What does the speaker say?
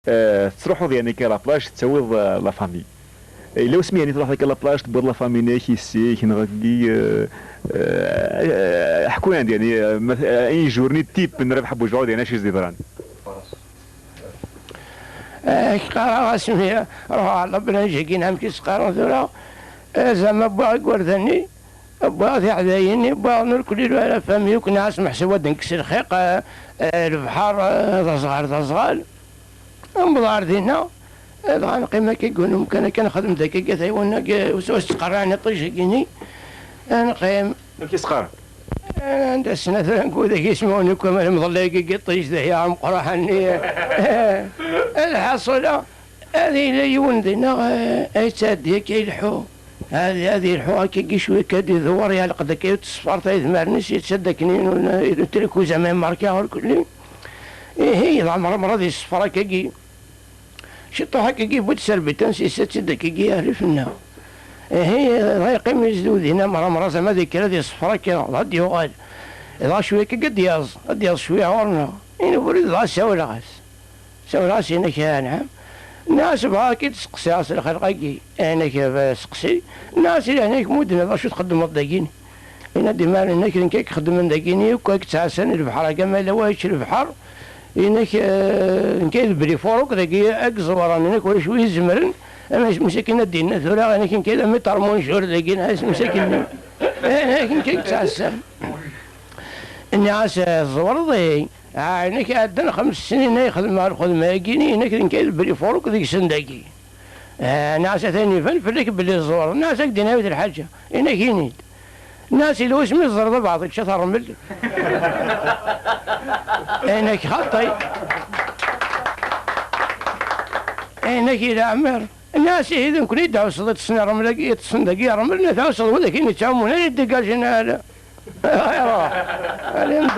تروحوا يعني كي la plage تسويض la famille لو سمي يعني تروح la plage تبوض la famille ناكي سي نغاكي حكوا عندي يعني une journée type نربح بوجعود يعني شي زيدران قرا اسمي روح على بلانجي كي نعم كي سقارون ثورا زعما بوا كورداني بوا في حدايني بوا نركلي la famille كنا اسمح سوا نكسر الخيق البحر ذا صغار ذا صغار مضار دينا نقيم كيقولوا كان كنخدم ذاك كثيونا وسوس تقراني طيش كيني نقيم كي سقار عند السنة ثلاث نقول ذاك يسمعوني كما مظلي كي طيش ذا يا عم قرحني الحصولة هذه لا يون دينا اي تادي كيلحو هذه يلحو كي شوية كادي ذور يا لقد كي تصفر تاي ثمارنس يتسد كنين تريكو زعما ماركا الكل إيه هي عمر مرض الصفرا كي شي طوحة كي بود سربتان سي سات كي يعرفنا هي غيقيم يزدود هنا مرة مرة زعما ذيك هذه الصفرا كي غادي يغال إذا شوية كي قد ياز قد ياز شوية عورنا إن بريد غا ساولا غاس ساولا غاس هناك نعم الناس بغا كي تسقسي راس الخلق كي أنا كيف سقسي الناس اللي هناك مدن شو تخدم الداكين إن ديما هناك كيك خدم داكيني وكاك تعسن البحر كما لا واش البحر إنك كاين بلي فوروك ذاك أكزوران هناك ولا شوية زمرن أما مساكين دينا ثورا أنا كاين كاين متر مونجور ذاك مساكين أنا كاين تعسن الناس الزورضي عينك عندنا 5 سنين يخدم مع الخدمة كيني هناك كاين بلي فوروك ذيك سنداكي ناس ثاني فن فلك بلي الزور الناس دينا الحاجة هنا كينيد الناس اللي اسمي الزرد بعض الشطر رمل انك خطي انك الى عمر الناس اذا كل يدعو صدت السنة رمل يتصندق رمل نتاوصل وذاك يتعاونون يدقاجنا هذا غير